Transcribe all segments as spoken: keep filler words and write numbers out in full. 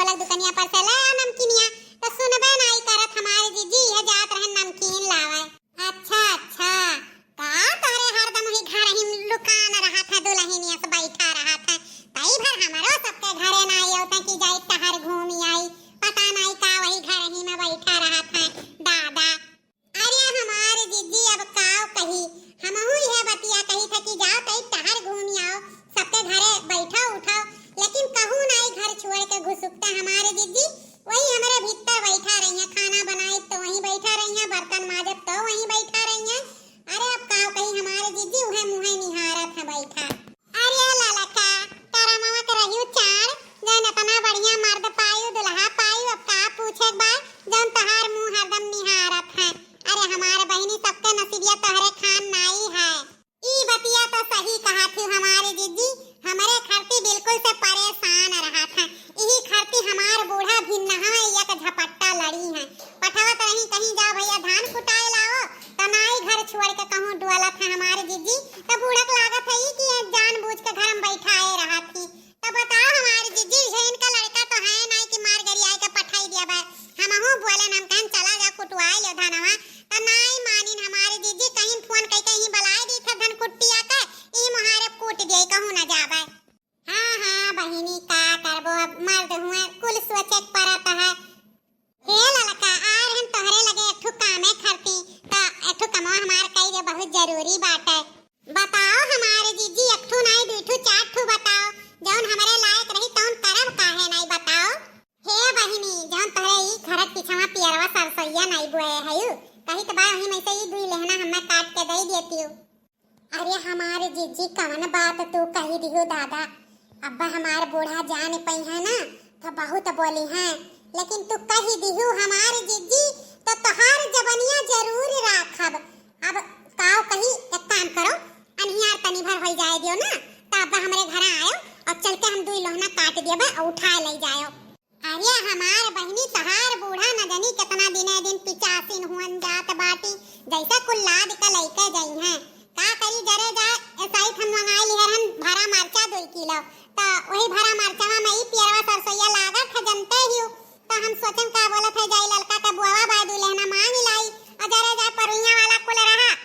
बोलक दुकनिया पर से ले आ नमकीनिया, तो सुनबे नाई करत हमार जिज्जी, ये जात रहन नमकीन लावे। अच्छा, अच्छा, का तोहरे हरदम वही घर ही लुकान रहत है, दुलहिनिया से बैठा रहत है? तई भर हमरो सबके घरे नाई आवत है कि जाई टहर घूमी आई, पता नाई का वही घर ही में बैठा रहत है। दादा, अरे हमार जिज्जी, अब काव कही, हमहू यह बतिया कही था कि जाओ तई टहर घूमी आओ, सबके घरे बैठो उठो, लेकिन कहू नाई घर छोड़ के घुसुकते हमार जिज्जी, वही हमरे भीतर बैठा रही है, खाना बनाई तो वहीं बैठा रही है, बर्तन माजब तो वहीं बैठा रही है। अरे अब काव कही हमार जिज्जी, उहे मुहे निहारत है बैठा। अरे ललका, करमवा के रहियो चार, जौन इतना बढ़िया मर्द पायु, दुल्हा पायु, अब का पूछे के बा, जौन तोहार मुंह हरदम निहारत है। अरे हमार बहिनी, सबके नसीबिया तोहरे खान नाई है। ई बतिया तो सही कहा थी हमारे जिज्जी, हमरे खरती बिल्कुल से परेशान रहा था। इही खरती हमार बूढ़ा भी नहाए एक झपट्टा लड़ी है। पठावत रही कहीं, "जा भैया धान कुटाए लाओ," तो नाई घर छोड़ के कहूँ डुअलत है हमारे जिज्जी। तो बूढ़क लागत है ई कि ये जानबूझ के घर में बैठाए रहा थी। तो बताओ हमारे जिज्जी, ये इनका लड़का तो है नाई कि मार गरियाए के पठाई दिया बा। हमहू बोले, हम कहन, "चला जा कुटवाए लो धनवा।" तो नाई मानिन हमारे जिज्जी, कहीं फोन कई कहीं बलाए दी थे धन कुट्टिया के, ई मुहारे कूट दिए, कहूँ न जाबे। हाँ, हाँ, बहिनी, का करबो, अब मर्द हुए, कुल सोचे के परत है। हे ललका, आ रहन तोहरे लगे एक ठो कामे खरती, त एक ठो कमवा हमार कई दे, बहुत जरूरी बात है। बताओ हमारे जीजी, एक ठो नाई, दुई ठो, चार ठो बताओ, जौन हमरे लायक रही, तौन करब काहे नाई, बताओ। हे बहिनी, जौन तोहरे ई घरक पिछवा पियरवा सरसोइया नाई बोए हयू, कही त बा, वही में से ई दुई लेहना हमें काट के दे देतियो। अरे हमार जीजी, कवन बात तू कही दिहू दादा। अब्बा हमार बूढ़ा जान पइहे ना, तो बहुत बोली हैं, लेकिन तू कही दिहू हमार जीजी, तो तोहार जबनिया जरूर राखब। अब काव कही, एक काम करो, अनहियार तनी भर होई जाए दियो ना, तो अब्बा हमरे घर आयो और चल के हम दुई लोहना काट दियो बा और उठा ले जायो। अरे हमार बहिनी, तहार बूढ़ा न जानी केतना दिने दिन पिचासिन हुअन जात बाटी, जैसे कुल लाद के लइके जइहें। का करी, जरे जा, एसाइत हम मंगाई लिहे रहन भरा मरचा दुई किलो, त वही भरा मरचवा में ई पियरवा सरसोइया लागत है, जनते ही हो। त हम सोचन का बोलत है, जाई ललका के बुआवा बाय दुई लेहना मांग लाई, और जरे जा परुइया वाला कुल रहा,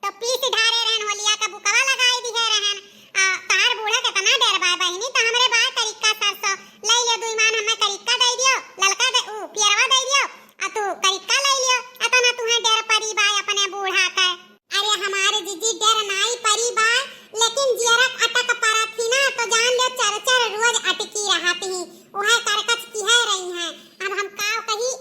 तो पीस ढारे रहन, होलिया का बुकवा लगाई दिहे रहन। आ, तहार बूढ़ा केतना डेर बा बहिनी, तो हमरे बा करिक्का सरसों, ले लियो दुई मान, हमें करिक्का दे दियो, ललका दे, ऊ, पियरवा दे दियो, आ तू करिक्का ले लियो, अतना तुहें डेर परी बा अपने बूढ़ा के। अरे हमारे जीजी, डेर नाई परी बा, लेकिन जियरक अटक परत ही ना, तो जान लियो चर चर रोज अटकी रहत ही, उहे करकच किहे रही हैं। अब हम काव कही,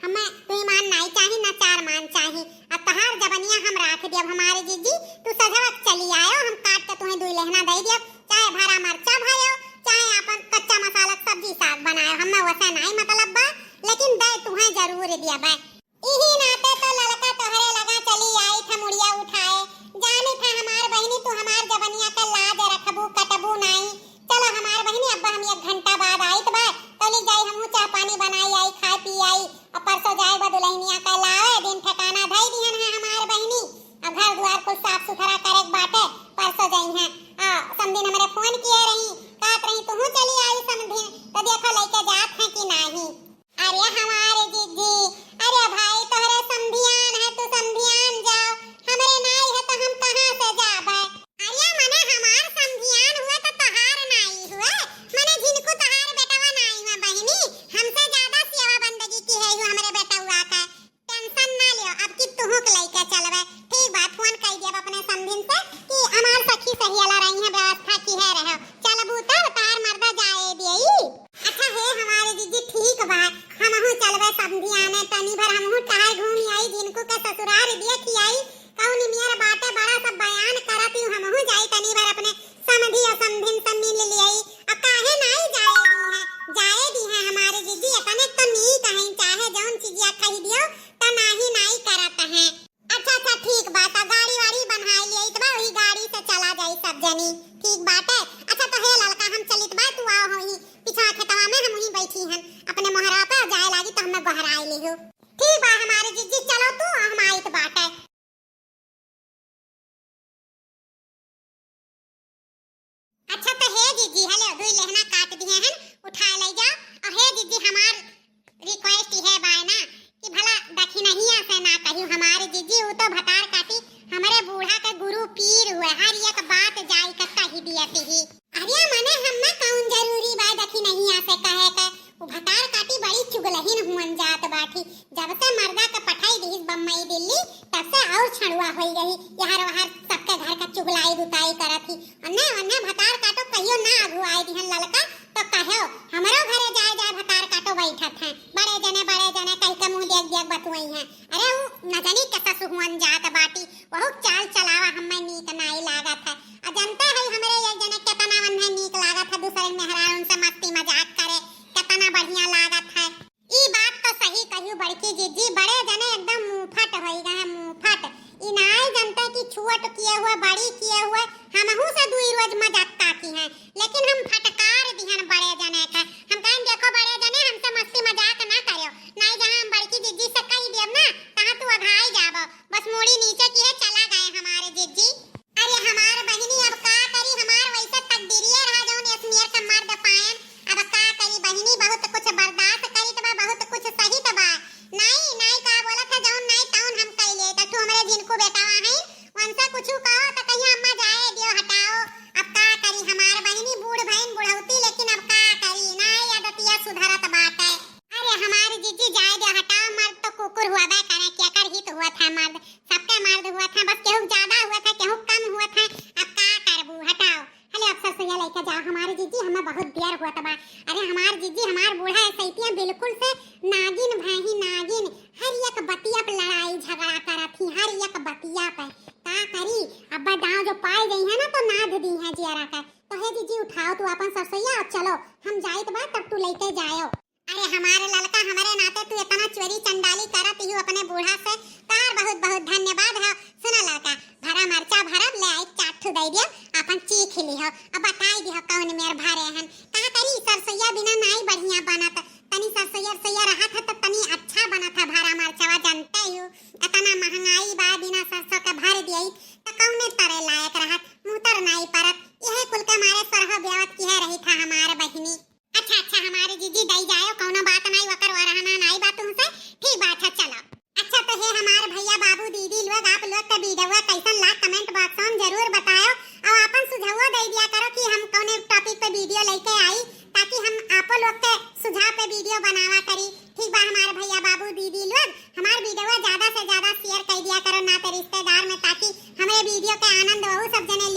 हमें दुई मान नाई चाही, ना चार मान चाही। अब तहार जबनिया हम राख दियब हमारे जीजी, तू सझवक चली आयो, हम काट के तुहें दुई लेहना दे दियब, चाहे भरा मरचा भयो, चाहे आपन कच्चा मसाला के सब्जी साग बनायो, हमें वसे नाई मतलब बा, लेकिन दे तुहें जरूर दियब। इही नाते तो ललका तोहरे लगा चली आई था मुड़िया उठाए, जानी था हमार बहिनी तू हमार जबनिया का लाज रखबू, कटबू नाई। चलो हमार बहिनी, अब हम एक घंटा बाद आइत बा, तौली जाई हमहू चाह पानी बनाई आई, खाए पी आई, और परसों जाए बा दुलहिनिया का लावे, दिन ठिकाना धई दिहन है हमार बहिनी। अब घर दुआर कुल साफ सुथरा करे के बाटे, परसों जाई हैं। आ, समधिन हमरे फोन किए रही, कहत रही, "तुहू चली आई समधिन, तो देखो लइके जात हैं कि नाही।" अरे हमारे जीजी, अरे भाई तोहरे समधियान है, तू समधियान जाओ, हमरे नाई है तो हम कहाँ से जाबे? अरे मने हमार समधियान हुए तो तोहार नाई हुए, मने झिनकू तोहार बेटवा नाई हुए बहिनी, हमसे ज्यादा सेवा बंदगी किहे हुए हमरे बेटवा के। टेंशन ना लियो, अब की तुहू के लइके चलबे। ठीक बा, फोन कई दियब अपने समधिन से कि हमार सखी सहियाला रही है, व्यवस्था किहे रहो। चलबू तब तोहार मर्दा जाए दियई। अच्छा हे हमारे जीजी, ठीक बा, हमहू चलबे समधियाने तनी। होत बा। अरे हमार जीजी, हमार बूढ़ा ऐसैतिया बिल्कुल से नागिन भई, नागिन। हर एक बतिया पे लड़ाई झगड़ा करत ही, हर एक बतिया पे। का करी, अब दांव जो पाए गई है ना तो नाद दी है जियरा का। तो हे जीजी, उठाओ तू अपन सरसैया और चलो, हम जाइत बा तब तू लेके जायो। अरे हमारे ललका, हमरे नाते तू इतना चोरी चंडाली करत ही अपने बूढ़ा से, तार बहुत बहुत धन्यवाद है। सुना ललका, भरा मरचा भरब, ले आई चार ठो दे दियो, अपन चीख लिहो, अब बताई दिहो कौन मेर भरे हन। का करी, सरसैया बिना नाई बढ़िया बनत, तनी सरसैया रसैया रहत है तो तनी अच्छा बनत है भरा मरचवा, जानते ही हो, इतना महंगाई बा, बिना सरसों के भर दिए तो कौने तरे लायक रहत, मुँह तर नाई परत। यह कुल के मारे सरह ब्यावत किहे रही था हमार बहिनी। अच्छा, अच्छा, हमारे जीजी दई जायो, कौनो बात नाई, वकर वरहना नाई बा तुमसे। ठीक बा, अच्छा, चलो। अच्छा, तो हे हमार भैया, बाबू, दीदी लोग, आप लोग के वीडियो कैसन लाग, कमेंट बॉक्स में जरूर बतायो और अपन सुझावो दे दिया करो कि हम कौने टॉपिक पे वीडियो लेके आई, ताकि हम आपो लोग के सुझाव पे वीडियो बनावा करी। ठीक बा हमार भैया, बाबू, दीदी लोग, हमार वीडियो ज्यादा से ज्यादा शेयर कर दिया करो ना तो रिश्तेदार में, ताकि हमरे वीडियो के आनंद वहू सब जने